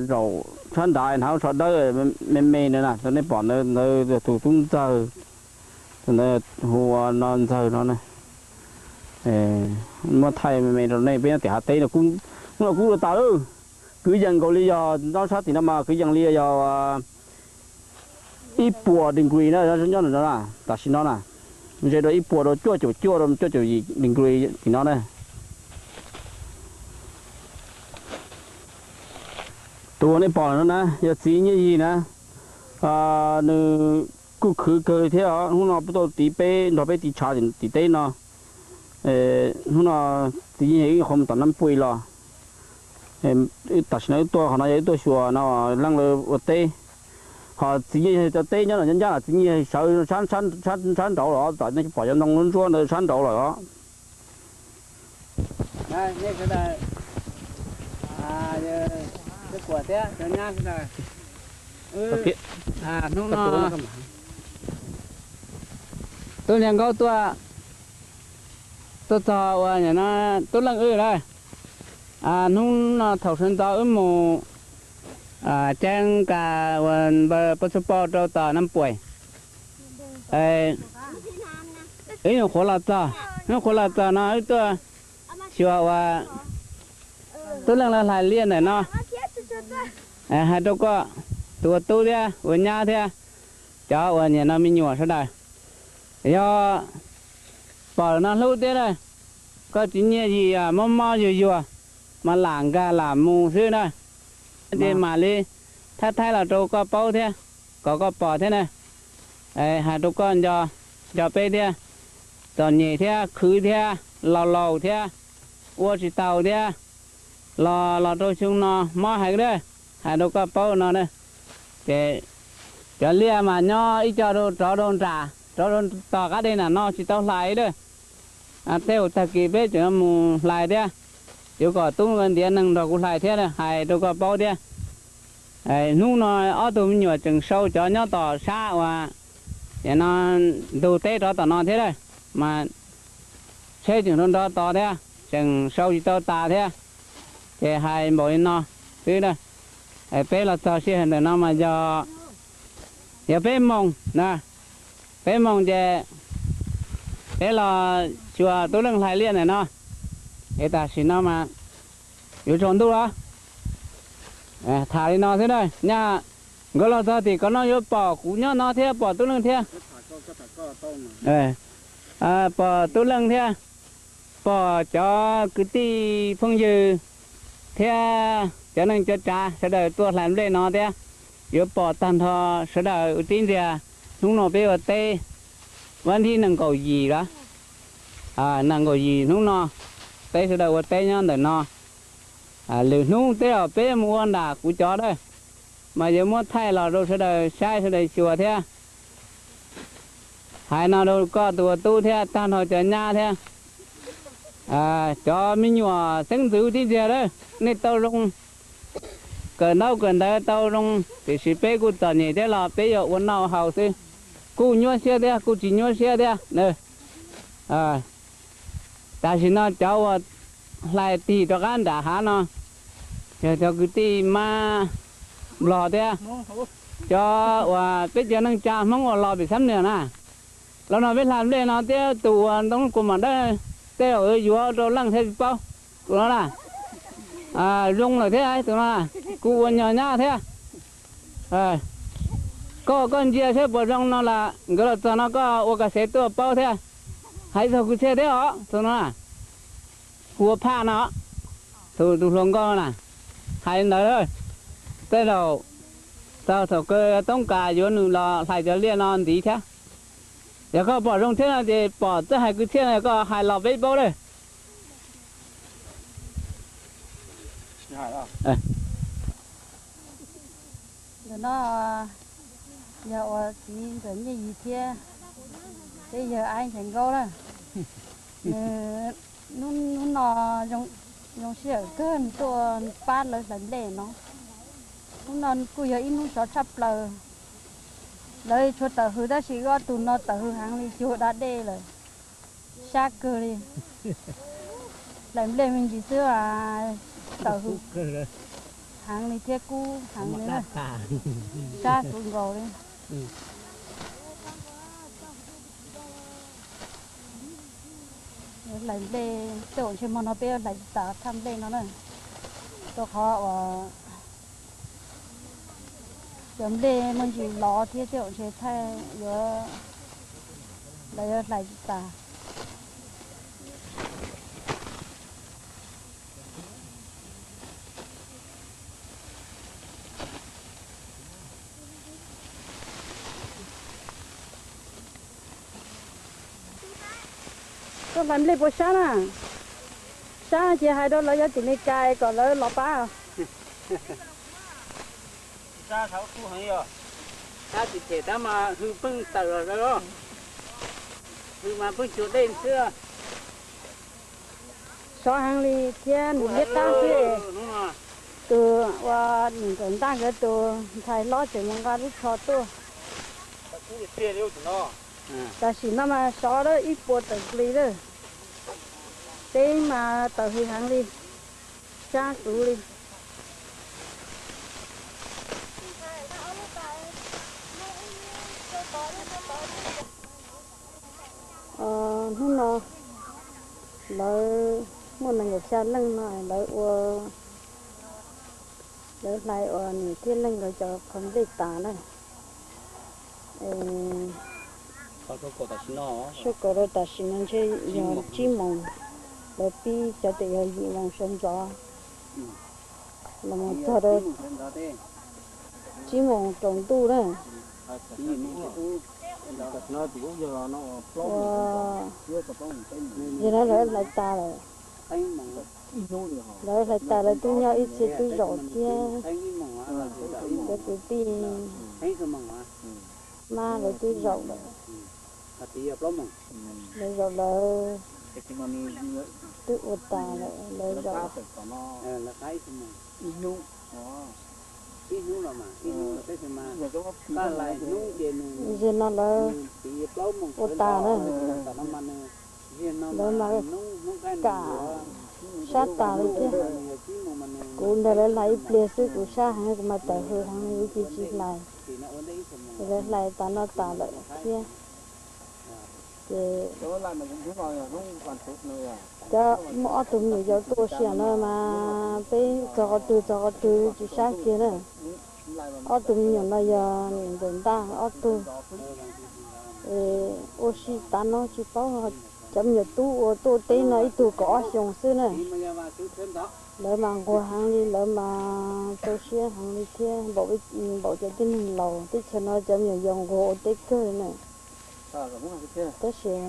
zaum sab nrad hnav lub tsho dawb me me na, nej pom ntawd tus tub Ntxawg, tus ntawd hu ua no Ntxawg no na. Muab thaij me me rau nej peb nyob tim hav teb no, hnub no kub dua tas lawm. Kwv yees nkaus li yog nyob sab tim no mas kwv yees li yog ib puas degree na, nyob no na, tam sim no na, ze rau ib puas rau cuaj caum cuaj rau cuaj caum yim degree tim no na. Tus uas nej pom no na yog txiv Nyiaj Yig na, nws kuj khwv kawg thiab os. Hnub no tuaj tiv peb nrog peb tiv tshav tim teb no. Hnub no txiv Nyiaj Yig wb nyuam qhuav mus tom Nab Pui los, tam sim no wb tuaj qhov no yog wb tuaj xyuas no leej lawv ua teb. Ho txiv Nyiaj Yig cov teb nyob no nyob ncaj los txiv Nyiaj Yig sawv sab nraud los, tom nej pom cov ntoo ntsuab ntsuab ntawd sab nraud lawm os. Hnub no tub Ntxhais Nkaub tuaj, tuaj txog ua no tub Leej wb na. Hnub no thaum sawv ntxov wb mus ceeb kas uas npawg Paj Txuj Paj rau tom Nab Pui. Wb nyuam qhuav los txog, nyuam qhuav los txog no wb tuaj xyuas uas tub Leej lawv hlais liaj ntawm no. Hais rau koj tus ua tub thiab ua nyab thiab cov uas nim no me nyuam sawv daws, yog pom no hlub thiab na, koj txiv Nyiaj Yig mob mob yuag yuag mas lam nkag lam mus xwb na. Ces mam li thaij thaij los rau koj paub thiab, kom koj pom thiab na. Hais rau koj nco, nco peb thiab, txom nyem thiab khwv thiab laus laus thiab ua tsis tau thiab, los los rau xyoo no mob heev na. Hais rau koj paub no na, ces cov liaj mas nyob ib co rau rov rau nram rov rau tom qab dej nram no tsis tau hlais li. Tej zaum tag kis peb tseem mus hlais thiab, yuav kom tub ntiav neeg nrog kuv hlais thiab hais rau koj paub thiab. Hnub no ob tug me nyuam tseem sau cov nyob tom sab uas no ntug teb rov tom no thiab na, mas tsheb tseem rau nrov tod thiab tseem sau tsis tau tas thiab. Ces hais npaum li no xwb na, peb los txog sij hawm ntawm no mas yog, yog peb moos na, peb moos ces peb los xyuas tub Leej hlais liaj ntawm no. Es tam sim no mas yuav tsaus ntuj los, tham li no xwb na. Nyaj nkawd los txog tim ko no yuav pom kuv nyob no thiab pom tub Leej thiab, pom tub Leej thiab, pom cov kwv tij phooj ywg thiab cov neej cov tsav sawv daws tuaj hlais nplej no thiab. Yuav pom tag nrho sawv daws ua tib ntxiag. Hnub no peb ua teb, vas thib nees nkaum yim los, nees nkaum yim hnub no peb sawv daws ua teb nyob ntawm no. Lwm hnub tej zaum peb mus ua nram kuv cov na, mas yuav muab thaij los rau sawv daws saib sawv daws xyuas thiab. Hais no rau koj tus ua tub thiab tag nrho cov nyab thiab cov me nyuam xeeb ntxwv tib ntxiag lawm, nej tau zoo kawm ntaub kawm ntawv tau zoo, tiam sis peb kuj txom nyem thiab los peb yuav ua noj haus xwb. Kuj nyuaj siab thiab kuj tsis nyuaj siab thiab. Tam sim no cov uas hlais tig rov qab nram hav no yog cov kwv tij mab nplog thiab cov uas peb cov neej tsa Hmoob uas los pem Xab Niam na. Los no peb hlais nplej no thiab tus uas ntoo kua mam dawb tej zaum yuav rau leej thiab tsis paub. Tus no na zoo lawm thiab tus no, kuv ua nyuag nyab thiab. Koj, koj ntsia saib puas zoo no las nkawd los txog no koj ua kas sev tuaj paub thiab. Hais txog kwv txhiaj thiab os tus no, kuv ua phaj no, tus hluas nkauj na, hais li ntawd. Tej zaum txog thaum kawg toob kas yuav nws los hlais cov liaj no ntxiv thiab. Yog koj pom zoo thiab no ces pom txawj hais kwv txhiaj no koj hais los peb paub lawm. Ntawm no yog ua txiv ntxawm Nyiaj Yig thiab peb yawg Aib Ntxhais Nkaub na. Nws hnub no zoo sij hawm kawg nws tuaj pab lawv hlais nplej no. Hnub no kuj yog ib hnub sov tshaj plaws. Lawv tshuav tawm hws tab sis ob tug no tawm hws heev li cuag da dej lawm. Sab kawg li. Hlais nplej me ntsis xwb tawm hws. Heev li thiab kub heev li na. Sab kub nkaus li. Hlais nplej, tej zaum ntshe hmo no peb yuav hlais tsis tas thaj nplej no na. Rau qhov uas cov nplej muaj ntsis lov thiab tej zaum ntshe thaij yuav, lawv yuav hlais tsis tas. Koj hlais nplej puas sab na? Sab ces hais rau lawv cov tim Meskas kom lawv los pab. Sab tsis them tab mas hws pheej tawm los, hws mas pheej cuag dej xwb. Sov heev li thiab nws liab qab xwb. Tus ua niam ntxawm ntaj nkawd tus ntxhais hlob tseem mus nqa lub tsho tuaj. Tam sim no mas sov ib puas tawm plis lawm. Teb mas tawm hws heev li, sab kuv li. Hnub no lawv muaj nees nkaum xya leej no lawv ua, lawv hlais ua niam thiab leej nkawd cov qhov nplej tas na. Sub kaum rau tam sim no ntshe yog tsib moos, lawv pib cov tias yog yim moos sawv ntxov los mus txog rau tsib moos tsaus ntuj na. Yog no lawv hlais tas lawm, lawv hlais tas lawv twb nyob ib txhia twb zaum thiab, cov kwv tij mab lawv twb zaum lawm. Lawv zaum lawv twb ua tas lawm, lawv zaum. Zaum no lawv ua tas na, lawv mas kam sab tas li thiab. Kuv nrog lawv hlais ib pliag xwb kuv sab heev kuv mas tawm hws heev li kuv cia tsis hlais. Lawv hlais tas no tas lawm thiab. Ces cov muaj ob tug me nyuam yaus tuaj ua si no mas peb txog qhov twg txog qhov twg tsis sab kiag na. Ob tug me nyuam no yog niam ntxawm ntaj ob tug. Ua si tas no tsis paub, cov me nyuam tub uas tuaj ua teb no ib tug kaum ob xyoos xwb na. Lawv mas nquag heev li, lawv mas rau siab heev li thiab, npaum cov tib neeg laus teb chaws no cov me nyuam yaus nquag ua teb kawg li na. Tab sis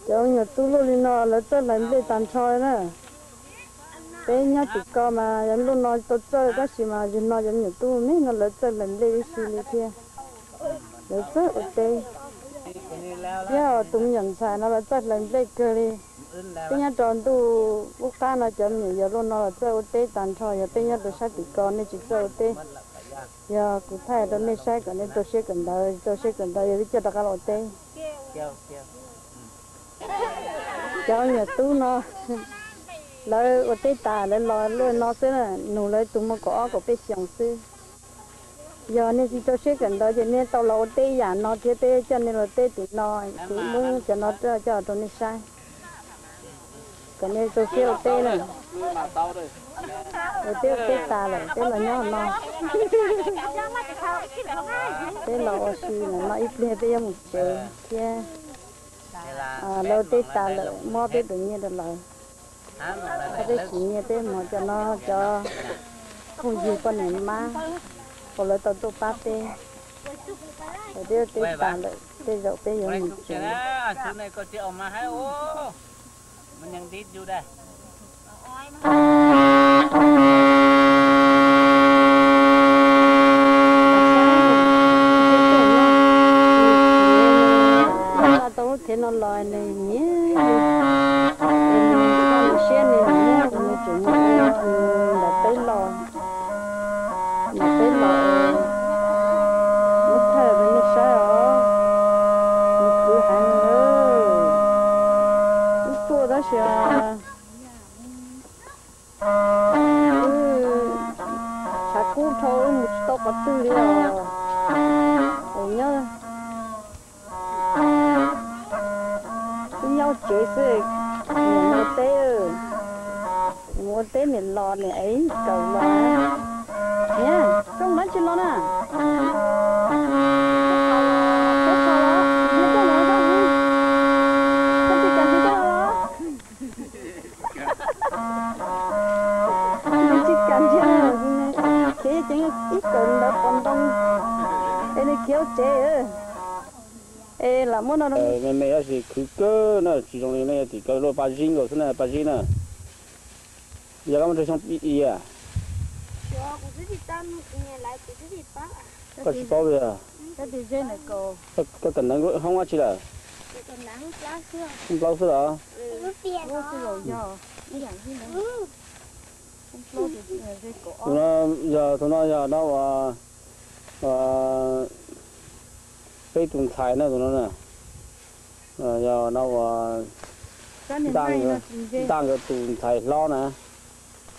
cov me nyuam tub luaj li no lawv txawj hlais nplej tag nrho li na. Peb nyob tim ko mas yog luaj no tau txawj tab sis mas yog no cov me nyuam tub me no lawv txawj hlais nplej ib si li thiab. Lawv txawj ua teb, thiab tus me nyuam ntxhais no lawv txawj hlais nplej kawg li. Peb nyob rau ntuj ub qab no cov me nyuam yaus luaj no los txawj ua teb tag nrho, yog peb nyob rau sab tim ko nej tsis txawj ua teb. Yog kuv thaij rau nej saib kom nej rau siab kawm ntawv, rau siab kawm ntawv yog peb coj rov qab los ua teb. Cov me nyuam tub no lawv ua teb tas lawv los luaj no xwb na, nus lawv tus muaj kaum ob kaum peb xyoos xwb. Yog nej tsis rau siab kawm ntawv ces nej tau los ua teb yam no thiab, peb coj nej los teb tim no, kuv muab cov no coj rau nej saib kom nej rau siab ua teb na. Peb ua teb tas lawm peb los nyob no, peb los ua si no ib pliag peb yuav mus tsev thiab. Lawv ua teb tas lawm muab peb tus nyiaj rau lawv, peb tsis nyiaj peb mus cov no cov phooj ywg poj niam mab uas lawv tau tuaj pab peb. Peb ua teb tas lawm tej zaum peb yuav mus tsev. Tau lub thev no los nws nyiam, nws siab nws nyiam, nws tseem muab nws ntaus teb los, ntaus teb los muab thaij rau nej saib os. Nws khwv heev, wb tuaj tab sis Tshav kub dhau mus tsis tau qhov twg li os. Nyob wb nyob tsev xwb, niam mus ua teb, mus ua teb niam los niam ev kawm los. Niam, koj mus dab tsi los na? Koj tsis kam nrhiav koj los? Nws tsis kam nrhiav, khiav ceev ib kawm ntawd pov ntoo, es nws khiav ua tsev. Es lam muab no me me tab sis khwv kawg na, tsis zoo li nej tim koj luaj paj zib nkaus xwb na, paj zib na. Yog koj muaj rau xyoo ib a? Koj tsis paub li. Koj kawm ntawv hoob dab tsi lawm? Hoob plaub xwb los? Tus no yog, tus no yog no ua peb tus ntxhais na, tus no na. Yog no ua ntaj nkawd tus ntxhais hlob na.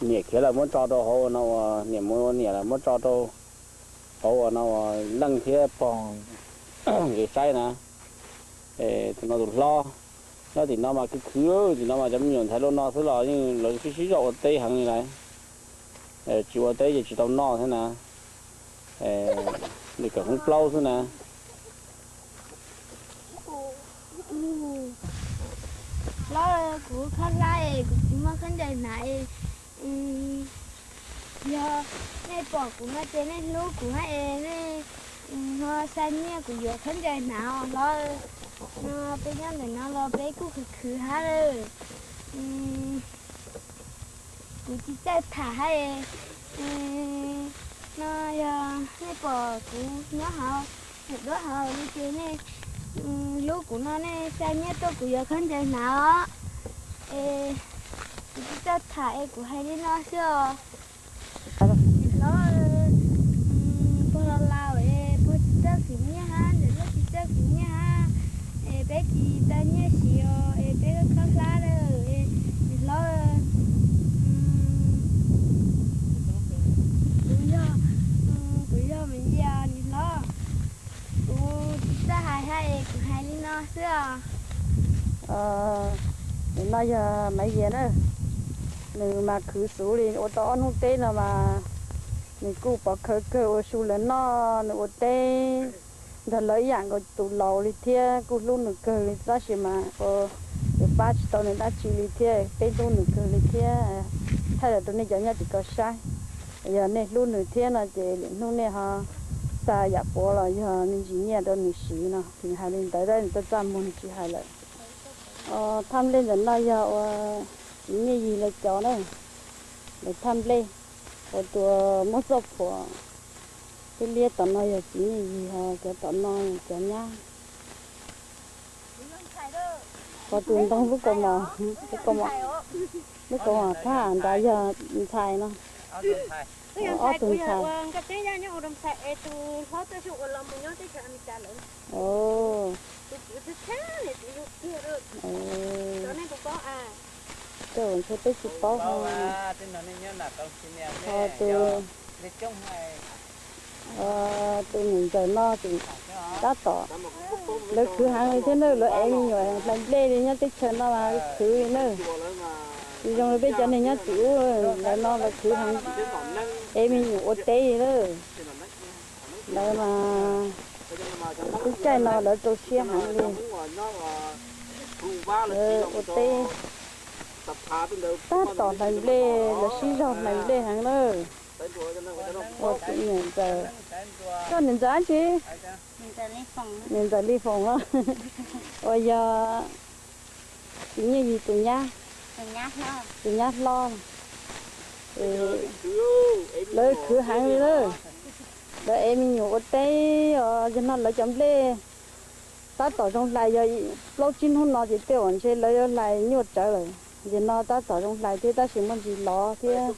Niam khiav lawm muab tso rau hauv no ua, niam mus ua niam lawm muab tso rau hauv ua no ua leej thiab pog kev saib na. Tus no tus hlob, nyob tim no mas khwv khwv, tim no mas cov me nyuam ntxhais luaj no xwb los yeej lawv sib sib zog ua teb heev li lawm. Tsis ua teb ces tsis tau noj thiab na. Nws kawm hoob plaub xwb na. Hlob, kuv khaub hlab es kuv tsis muaj khaub ncaws hnav es, yog nej pom kuv no ces nej hlub kuv hab es nej ho xa nyiaj kuv yuav khaub ncaws hnav os hlob. No peb nyob ntawm no los peb kuj khwv khwv hab lawm. Kuv tsis txawj tham hab es, no yog nej pom kuv nyob hauv, nyob hauv li ces nej hlub kuv no nej xa nyiaj tuaj kuv yuav khaub ncaws hnav os. Es kuv tsis txawj tham es kuv hais li no xwb os. Hlob, pog los laus es pog tsis txawj khwv nyiaj hab, ntxawm Nuj tsis txawj khwv nyiaj hab, es peb tsis tau nyiaj siv os, es peb khaub hlab lawm es hlob, kuv yog, kuv yog Maiv Yias niam hlob. Kuv tsis txawj hais hab es kuv hais li no xwb os. Nim no yog Maiv Yias na, nws mas khwv xuv li ua tau ob hnub teb no mas nws kuj pov khawv kawg ua su lawv noj, nws ua teb nrog lawv ib yam nkaus tus laus li thiab, kuj hlub nws kawg li tab sis mas ua, nws pab tsis tau nws dab tsi li thiab, peb hlub nws kawg li thiab, thaij los rau nej cov nyob tim ko saib. Yog nej hlub nws thiab no ces lwm hnub nej ho xa yam puav los yog me ntsis nyiaj rau nws siv no, nws hais li ntawd tab nws txaj txaj muag nws tsis hais lawm. Thaj nplej ntawm no yog ua txiv Nyiaj Yig lawv cov na, lawv thaj nplej, ua tus muab txoj phuam liab liab tom no yog txiv Nyiaj Yig, ho cov tom no cov nyab. Ho tus ntoo lub kaus mom, lub kaus mom, lub kaus mom phab nrad yog ntxhais no. Ob tug ntxhais. Cov ntshe peb tsis paub ho, ho tus, tus niam ntxawm no tab tom lawv khwv heev li thiab na, lawv ev me nyuam hlais nplej li nyob teb chaws no mas khwv li na. Tsis zoo li peb cov neeg nyob tim ub, lawv no lawv khwv heev, ev me nyuam ua teb li na. Lawv mas lub caij no lawv rau siab heev li. Lawv ua teb tab tom hlais nplej, lawv sib zog hlais nplej heev na. Ua tus niam ntxawm, koj niam ntxawm dab tsi? Niam ntxawm Li Foom los? Uas yog txiv Nyiaj Yig tus nyab, tus nyab hlob. Lawv khwv heev li na. Lawv ev me nyuam ua teb os, yog no lawv cov nplej tab tom zoo hlais, yog plaub tsib hnub no ces tej uas ntshe lawv yuav hlais nyuaj tsawv lawm. Yog no tab tom zoo hlais thiab tab sis muaj ntsis lov thiab.